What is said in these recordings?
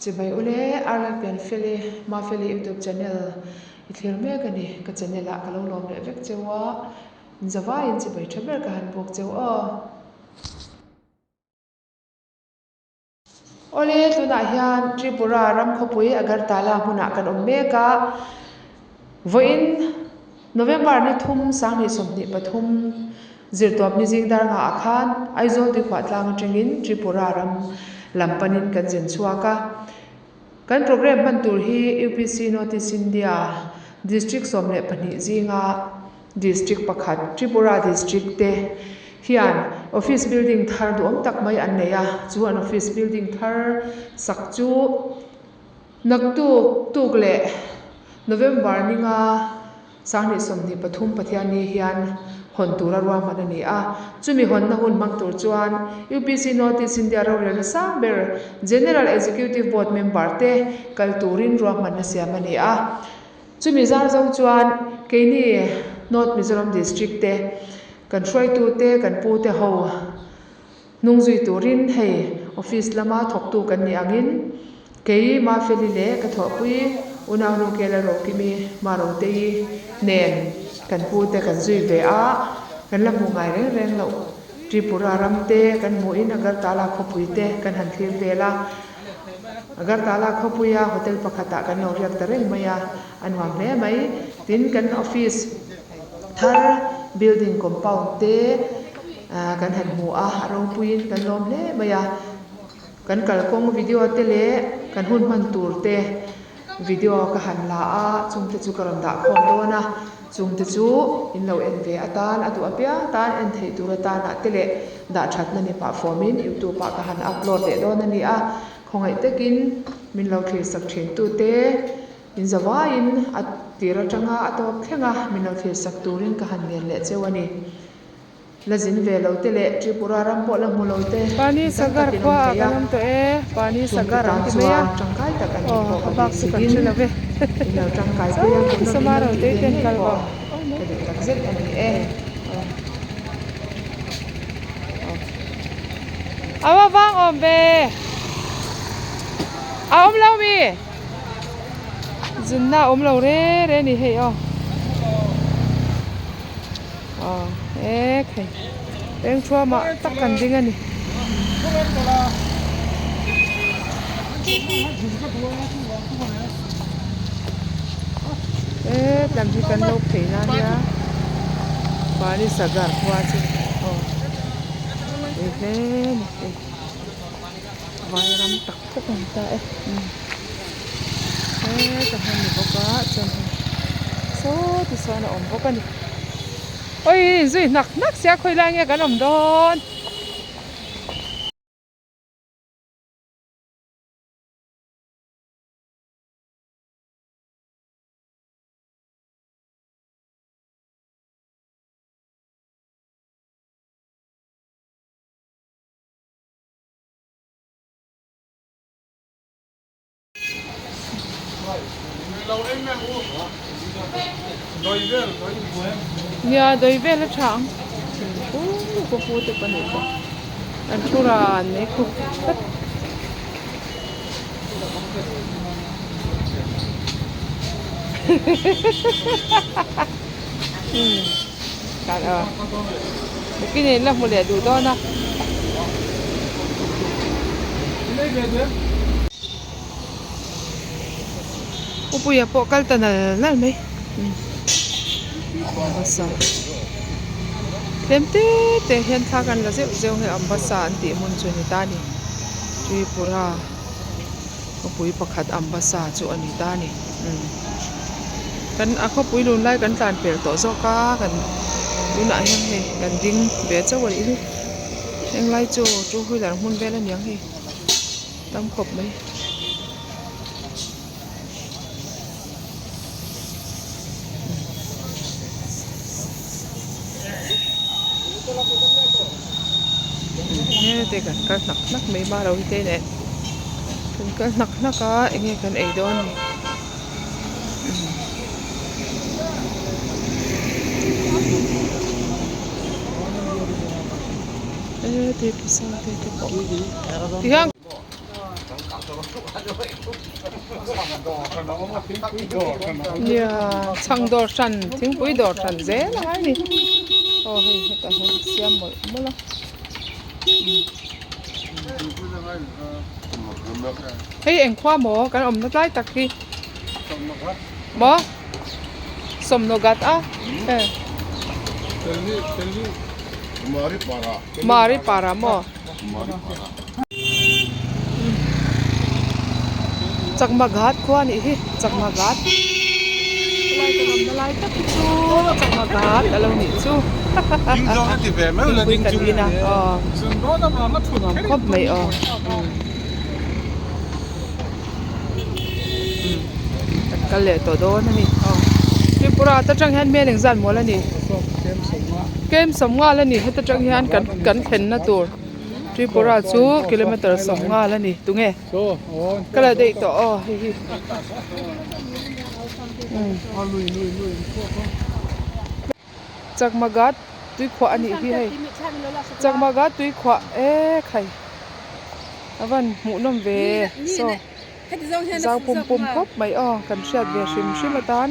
Chibai ule, Arlal Pianfeli, Mafeli YouTube channel i thlir mek a ni. Ka channel ah ka lo lawm leh vek cheu a, zavaiin chibai tha ber ka han buk cheu aw. Awle, tunah hian Tripura ram khawpui Agartala hmunah kan awm mek a, vawiin November ni thum 2023 zirtawp ni zing dar ngah ah khan Aizawl Tuikhuah tlang atangin Tripura ram lam panin kan zin chhuak a. Kan programme hman tur hi UPC North East India District 12 zinga District pakhat Tripura District te hian office building thar duhawm tak mai an nei a, chu an office building thar sak chu naktuk tuk leh November ninga 2023 Pathianni hian hawn tura ruahman a ni a, chumi hawnna hun hmang tur chuan UPC North East India rorelna sang ber General Executive Board member te kal turin ruahmanna siam a ni a. Chumi zar zo chuan keini North Mizoram District te kan hruaitu te kan pu te ho hnung zui turin hei office lama thawktu kan nih angin kei Mafeli leh ka thawhpui unaunu Kela Rokimi Marotei nen kan pu te kan zui ve a, kan la hmuh ngai reng reng loh Tripura ram te kan hmuhin Agartala khawpui te kan han thlir vel a. Agartala khawpuia hotel pakhatah kan lo riak ta reng mai a, a nuam hle mai. Tin, kan office thar building compound te kan han hmu a, a ropuiin kan lawm hle mai a. Kan kalkawng video te leh kan hun hman tur te video ka han la a, chungte chu ka rawn dah khawm dawn a, chungte chu in lo en ve atan a duh apiang tan en theih tur atanah te leh dah thatna ni pah fawmin youtube ah ka han upload leh dawn a ni a, khawngaih takin min lo thlir sak thin tute in zavaiin a tir atanga a tawp thleng a min lo thlir sak turin ka han ngen leh cheu a ni. La zin ve lo te leh Tripura ram pawh la hmu lo te Pani tam Sagar takin khua awm ah thei a, kan awm tawh e, Pani chungte Sagar tan an ti mai a, chuan tangkai tak an nih aw pawh a ka bak chu kan beiseiin hre lo ve in lo tangkai pui a, Saw hmuhnawm in Sama lo tih Rotei ve te an ngei kal pawh bawk ka duh tak zet a ni e. A va vang awm ve a awm lo mi zunna a awm lo re re a ni hei aw. Aw e khai peng thuamah tak kan ding a ni. E tlam hi kan lo phei na nia Pani Sagar khua chu aw tui hle a ni hei vai ram tak tak a ni ta e heta hman ni bawk a chuan hei saw ti sawn a awm bawk a ni awi inzui hnak hnak sia khawi lai nge kan awm dawn. Nia dawi vel a tha ang thingkung ka pu te pahnih pawh an thu ran mai khu kan in la hmu leh duh dawn a. Upuia pawh kal ta nal nal mai Ambassa tlem te te hian thla kan la zeuh zeuh hei Ambassa an tih hmun chu a ni ta a ni Tripura khawpui pakhat Ambassa chu a ni ta a ni kan a khawpui lun lai kan tlan pel tawh zawk a kan tunah hian hei kan ding ve chauh a nih hi henglai chu two wheeler hmun vel a niang hei. Tam khawp mai. Hete kan kal hnak hnak mai ma lo hi te nen kan kal hnak hnak a enge kan ei dawn ni. Nia chhang dawr hran thingpui dawr hran zel a ngai a ni aw hei hetah hian siam mawlh mawlh a hei engkhua maw kan awmna tlai tak hi maw. Sawmnawgat a e. Mari para maw? Chakma ghat khua a nih hi Chakma ghat helai kan awmna lai tak hi chu Chakma ghat a lo nih chu thingpui kan in a aw nuam khawp mai aw. Kan kal leh tawh dawn a ni aw Tripura ta tang hian mel engzat mawl a ni kem sawmngal a ni heta tang hian kan kan thlenna tur Tripura chu kilometer sawmngal a ni tunge ka la daih tawh aw hei hi Chakmagat tuikhuah a nih hi hei Chakmagat tuikhuah e khai a van hmuh nawm ve saw zau pum pum khawp mai aw kan hriat ve hrim hrim atan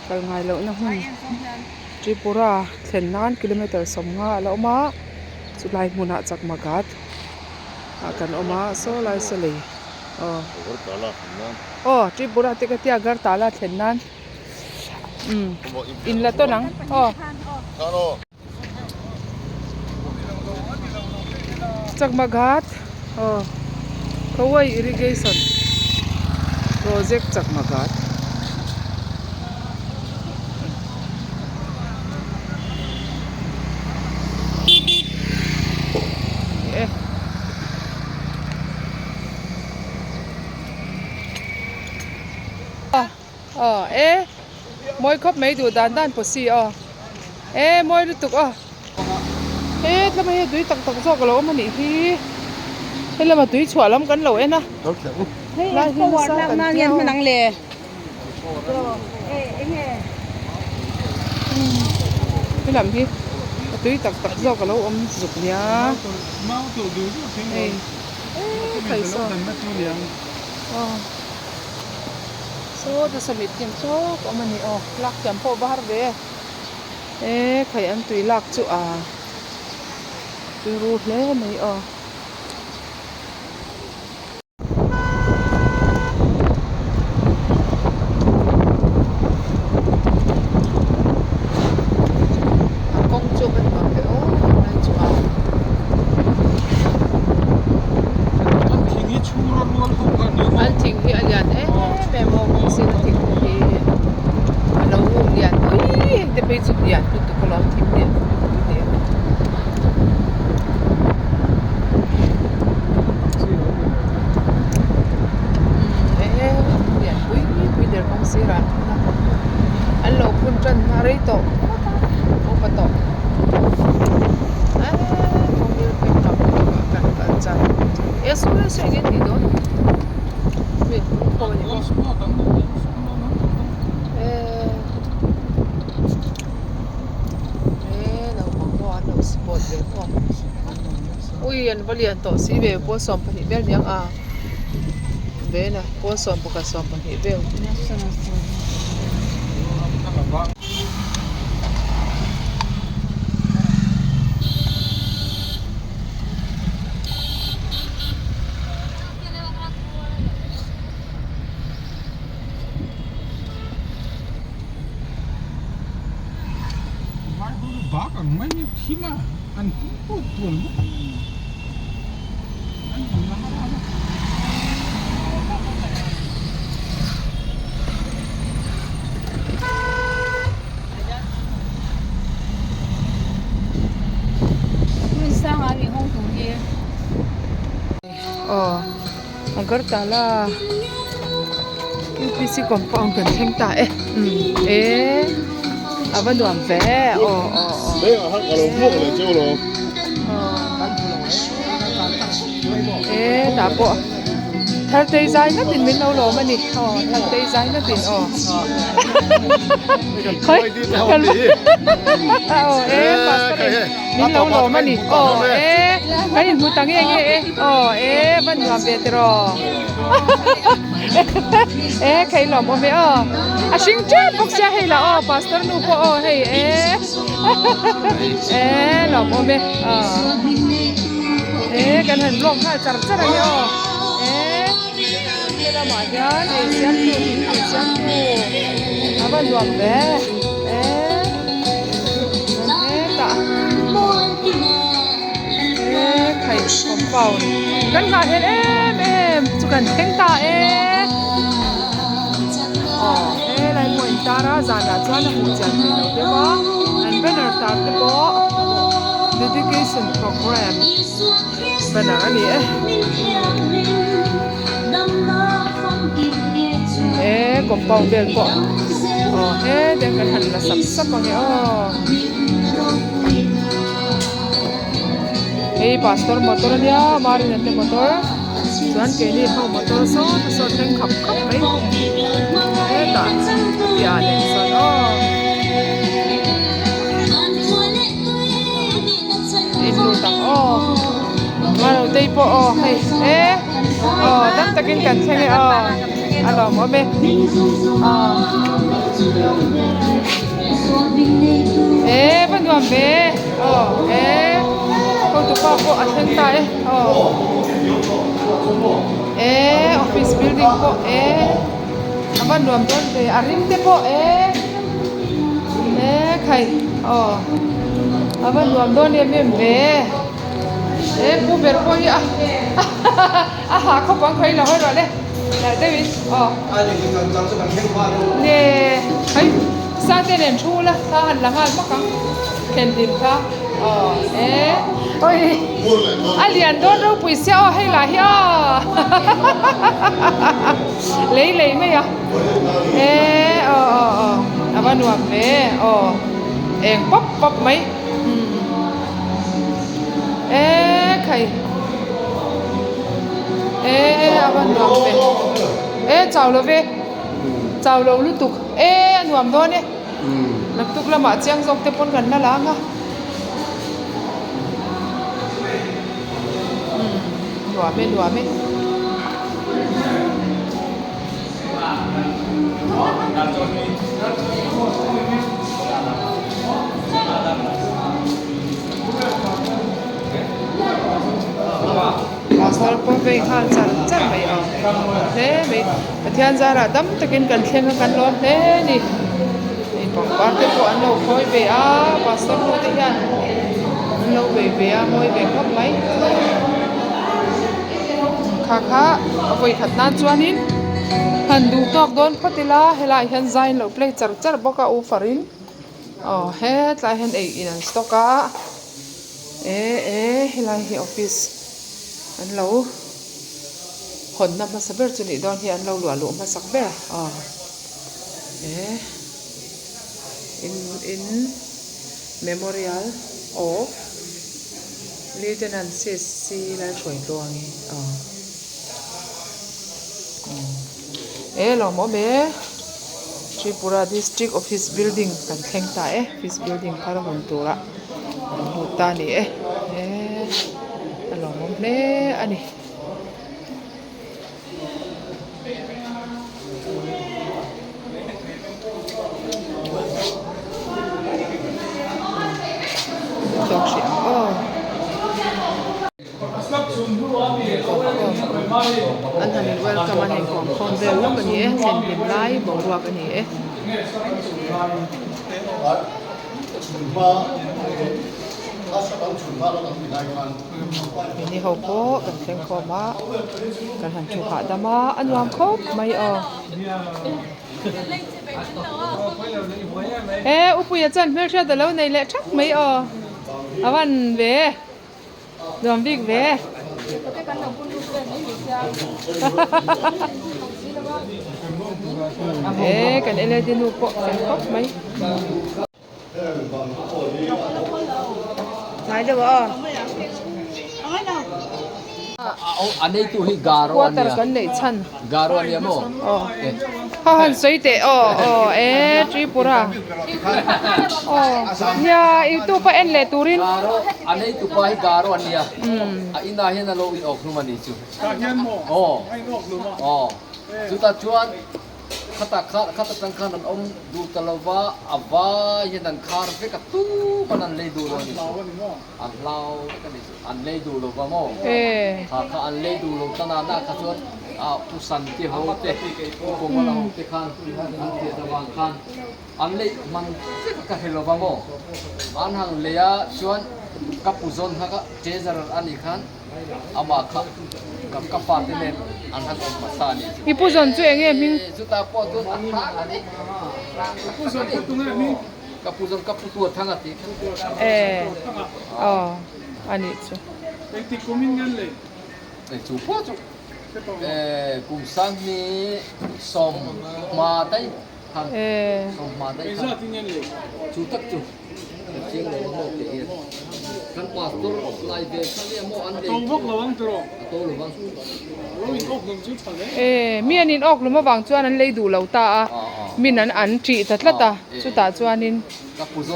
kal ngai loh na hmun Tripura thlen nan kilometer sawmnga a la awm a chulai hmunah Chakmagat ah kan awm a saw lai saw lei aw aw Tripura te ka tia Agartala thlen nan. Umm in la tawn ang aw. Chakma ghat aw Khawai irrigation project Chakma ghat. Aw e mawi khawp mai duh dan dan pawh si aw e mawi lutuk aw he tlama hi tui tak tak zawk a lo awm a nih hi he lama tui chhuah lam kan lo en a lai hi nasa kan tia aw he lam hi a tui tak tak zawk a lo awm zuk nia hei e thaisaw aw. Saw ta samit hnim chawk awm a ni aw lak thiam pawh va har ve e khai an tui lak chu a tui ru hle mai aw. A kawng chu a va nuam ve aw lai chu a. An thing hi a lian em em a kawng sira thing te hi a lo lian pui heng te phei chu lian lutuk alawm thing lian pui pui te umm eng lian pui pui der kawng sirah an phun a an lo phun tan a rei tawh ngawt a upa tawh eee kawngil phei tam lutuk a kan kal chan. E saw lai saw enge tih dawn mi pawh a ni bawk e naupang pawh an lo sport ve bawk ui an va lian tawh si ve pawl 12 vel niang a ve na pawl 11 12 vel. Aw Agartala UPC compound kan thleng ta e umm e a va nuam ve aw aw aw e tah pawh. Thartei zai ngatin min lo lawm a ni aw Thartei zai ngatin aw Khawi kan aw e pastor in min lo lawm a ni aw e kan inhmu ta nge nge e aw e van nuam ve tiraw e kei lawm awm e aw a hring tep bawk sia hei lah aw pastor nu pawh aw hei e e lawm awm e aw e kan han vlog nghal char char a ni aw e helamah hian ei siamtu thingpui siamtu a va nuam ve e hetah e khaih compound kan nghah hlel em em chu kan thleng ta e aw helai pawh in tar a zanah chuan a hmuh chian theih loh deuh a an banner tar te pawh dedication program banner a ni e he compound vel pawh aw hetiang kan han la sap sap ang e aw. Hei pastor motor a nia Marina te motor chuan keini ho motor saw te saw thleng khap khap mai hetah piah leh sawn aw in lut ang aw Marotei pawh aw hei e aw tam takin kan thleng e aw a lawmawm e aw. E va nuam ve aw e hotu pa pawh a thleng ta e aw e office building pawh e a va nuam dawn ve a rim te pawh e e khai aw a va nuam dawn em em ve e pu ber pawh hi a a hah khawp ang khawi lo hawi rawh le nalh deuhin aw nge hei sate nen thu la thla han la nghal hmak ang thlen hlim kha aw e oi a lian dawn ropui sia aw hei lah hi aw lei lei mai a e aw aw aw a va nuam ve aw eng pawp pawp mai. E khai e a va nuam ve e chau lo ve chau lo lutuk e a nuam dawn e naktuk lamah chiang zawk te pawn kan la lang a nuam e nuam e. Pastor pawh vei nghal char char mai a hle mai Pathian zarah dam takin kan thleng a kan lawm hle a ni hei pangpar te pawh an lo khawi ve a pastor ho te hian an lo vei ve a mawi ve khawp mai. Kha kha a vawi khat nan chuanin han duh tawk dawn phawt ila helaiah hian zai an lo play char char bawk a ufar in aw hetlai hian ei in an stock a e e helai hi office an lo hawnna hmasa ber chu nih dawn hi an lo luah luh hmasak ber aw e in in memorial of. Lieutenant CSC Lalhruaitluangi aw e lawmawm e Tripura District Office Building kan thleng ta e office building thar hawn tura an lut ta a ni e e a lawmawm hle a ni. An han in welcome a hei kawm khawm vel lawk a ni e thlen hlim lai boruak a ni e. Mini ho pawh kan thleng khawm a kan han thu hahdam a a nuam khawp mai aw e upuia chuan hmelhriat alo nei leh thak mai aw a van ve nuam bik ve e kan led nu pawh fel khawp mai. Ngai deuh a aw. Quarter kan neih chhan. Aw ha han sawi teh aw aw e Tripura aw nia youtube a en leh turin. Khata kha khata tang khan an awm duh ta lo va, a vai hian an khar vek a, tuman an lei duh lo a ni chu. An hlau vek a ni chu. An lei duh lo va maw? Kha kha an lei duh lo ta na na kha chuan ah Pu Santi ho te, Pu Komala ho te khan an hriat avang khan an lei hman vek a ka hre lo va maw? An han lei a chuan ka pu zawn kha ka treasurer a nih khan Amah kha ka ka fate nen an han awm hmasa a nih chu. I pu zawn chu eng nge hming? Chutah pawh chuan a hrang a ni. Ka pu zawn kha tunge hming? Ka pu zawn ka pu tua thang a ti. E aw a nih chu. Engtik kum in ngen le? E chu pawh chu e kum sanghnih sawmhma daih khan sawmhma daih khan. Engzat in ngen le? Chu tak chu. Ka chiang lo a maw tih hian kan pastor lai ve kha nia maw an A to vak lo ang tiraw? A to lo vang. Lo in awk hlum chu tha hle. E, mi an in awk hlum avang chuan an lei duh lo ta a, min an an ṭih ta tlat a, chutah chuanin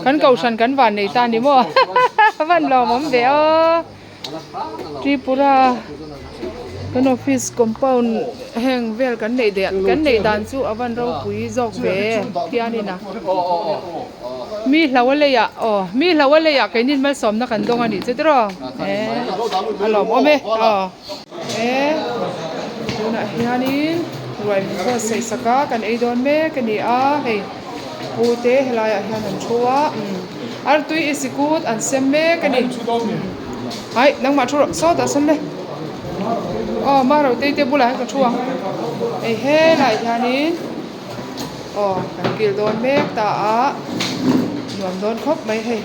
kan kohhran kan van nei ta ni maw van lawmawm ve aw. Tripura kan office compound heng vel kan neih deh kan neih dan chu a van ropui zawk ve khianin a mi hlo a leiah aw mi hlo a leiah keinin malsawmna kan dawng a nih chu tiraw eh a lawmawm e aw e tunah hianin ruai buatsaih sak a kan ei dawn mek a ni a hei. Pu te helaiah hian an thu a artui i sikut an sem mek a ni aih nangmah thu rawh sawtah sawn le aw Marotei te bulah hian ka thu ang hei helaiah hianin aw kan kil dawn mek ta a nuam dawn khawp mai hei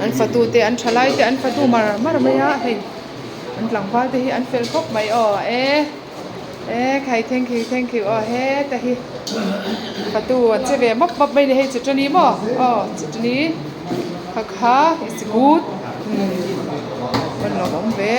an fatu te an thalai te an fatu mar mar mai a hei an tlangval te hi an fel khawp mai aw e. E khai thank you thank you aw heta hi fatu an che ve mawp mawp mai a ni hei chutani maw aw chutani kha kha is good umm a nuam awm ve.